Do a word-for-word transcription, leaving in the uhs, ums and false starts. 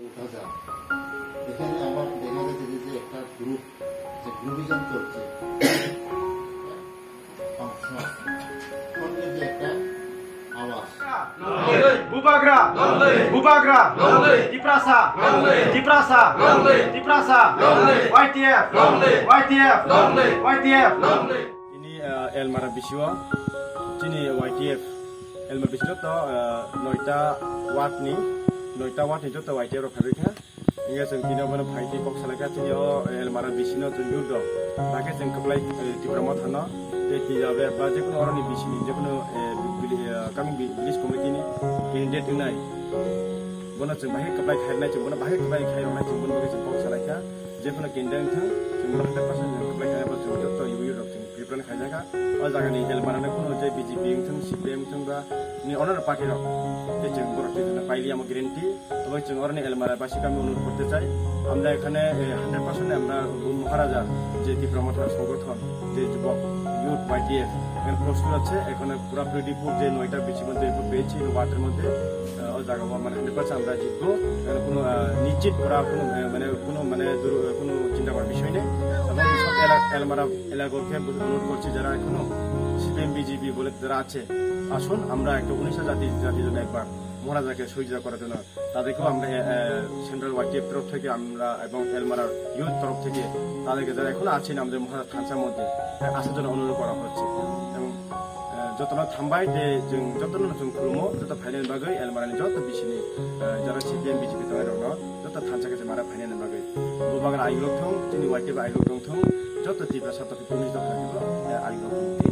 উঠা যায়। এখানে আবার দেখা যাচ্ছে যে, যে একটা গ্রুপ, যে গ্রুপিজম চলছে, অংশ, সঙ্গে যে একটা আওয়াজ। Bubagra! Bubagra! Tiprasa! Tiprasa! Tiprasa! Y T F! Y T F! Y T F! Ini, eh, Elmara bisio, chini Y T F, Elmara bisio to, eh, noita ward ni, noita ward ni joto Y T F rok khabai kha. Hingke chwng tini obono phai tei kok salai kha, chini o, eh, Elmara bisino chwng youth rok. Hakhe chwng kwplai, eh, Tipra Motha no, tei twi jabe ba jekunu oroni bisini jekunu, eh, village, eh, coming vi-, village committee ni candidate wngnai. Bono chwng bahai kwplai khairoknai, chwng bono bahai kwplai khairoknai, chwng bono bagwi chwng kok salai kha. Jekunu candidate wngthang, chwng bono hundred percent chwng kwplai khairoknai, chwng joto youth rok chwng Represent khaijak kha. O jaga ni Elmara no kunu je B J P wngthung, C P I M wngthung ba ni onor party rok. Tei chwng borok twi twi no paili amo guarantee. Tei chwng oroni Elmara basi kami অনুরোধ করতে চাই। আমরা এখানে, এ, hundred percent আমরা Maharaja যে তীব্র মথা সংগঠন, যে যুবক, youth Y T F, এখানে প্রস্তুত আছে। এখানে পুরা প্রদীপুর যে নয়টা বিচির মধ্যে ভোট পেয়েছি, এই ওয়ার্ডের মধ্যে, আহ, ও জায়গা মানে hundred percent আমরা জিতবো। এখানে কোনো, আহ, নিশ্চিত করা কোনো, আহ, মানে কোনো মানে দুর-, কোনো চিন্তা করার বিষয় নেই। এবং সব এলা-, এলমারা এলাকাকে অনুরোধ করছি, যারা এখনো সিপিএম, বিজেপি বলে যারা আছে, আসুন আমরা একটা উনিশটা জাতি, জাতির জন্য একবার মহারাজাকে শহীদ করার জন্য তাদেরকেও আমরা, এ, এ, সেন্ট্রাল ওয়াইটিএফ তরফ থেকে আমরা এবং এলমারার ইউথ তরফ থেকে তাদেরকে যারা এখনো আছেন আমাদের মহারাজ খানসার মধ্যে, এ, আসার জন্য অনুরোধ করা হচ্ছে। এবং, এ, যতটা থামবাই যে, যে যতটা নতুন খুলমো, যত ফাইনাল বাগৈ এলমারানি যত বিশিনি, এ, যারা সিপিএম, বিজেপি তারা রঙ, joto thansa khe mara phainani bagwi. Bubagra ayuk rok thung, chini Y T F ayuk rok thung, joto Tiprasa tongthung, tini tongthung, eh, ayuk rok thung.